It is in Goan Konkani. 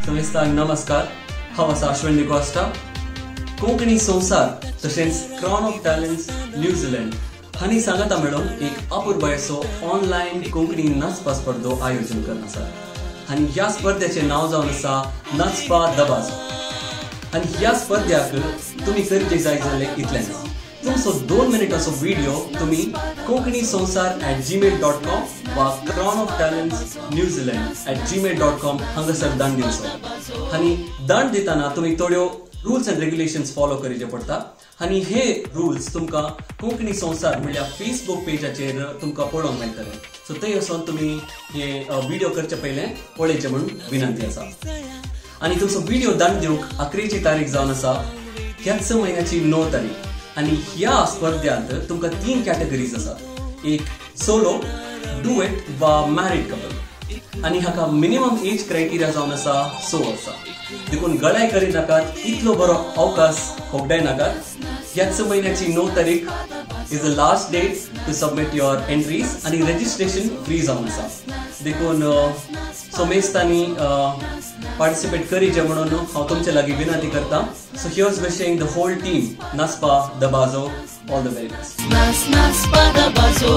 समेस्तांक नमस्कार. हांव आसा अश्विन डिकॉस्टा. कोंकणी संवसार तशेंच crown of talents New Zealand हांणी सांगाता मेळून एक अपुरबायेचो ऑनलायन कोंकणी नाचपा स्पर्धो आयोजन करना आसा आनी ह्या स्पर्धेचें नांव जावन आसा नाचपा दबाजो. आनी ह्या स्पर्ध्याक तुमी करचें जाय जाल्यार इतलेंच, तुमचो 2 मिनटाचो व्हिडिओ तुमी कोंकणी संवसार @gmail.com वा crown of talents New Zealand @gmail.com हांगासर दान दिवचो. आनी दान दितना तुमी थोड्यो रुल्स एंड रेग्युलेशन्स फॉलो करचे पडटा आनी हे रुल्स तुमकां कोंकणी संवसार म्हणल्यार फेसबूक पेजाचेर तुमकां पळोवंक मेळटले. सो थंय वचून तुमी हे व्हिडिओ करचे पयलें पळयचें म्हूण विनंती आसा. आनी तुमचो व्हिडिओ दान दिवंक अकरेची तारीख जावन आसा ह्याच म्हयन्याची 9 तारीख. आनी ह्या स्पर्ध्यांत तुमकां 3 कॅटेगरीज आसात, एक सोलो, डुएट वा मॅरीड कपल. आनी हाका मिनिमम एज क्रायटेरिया जावन आसा 6 वर्सां. देखून गळाय करी नाकात, इतलो बरो अवकाश होगडाय नाकात. ह्याच म्हयन्याची 9 तारीख is the last date to submit your entries आनी रजिस्ट्रेशन फ्री जावन आसा. देखून समेस्तांनी पार्टिसिपेट करीचे म्हणून हांव तुमचे लागीं विनंती करता. So here's wishing the whole team Nachpa Dabajo all the very best. नाच नाचपा दबाजो.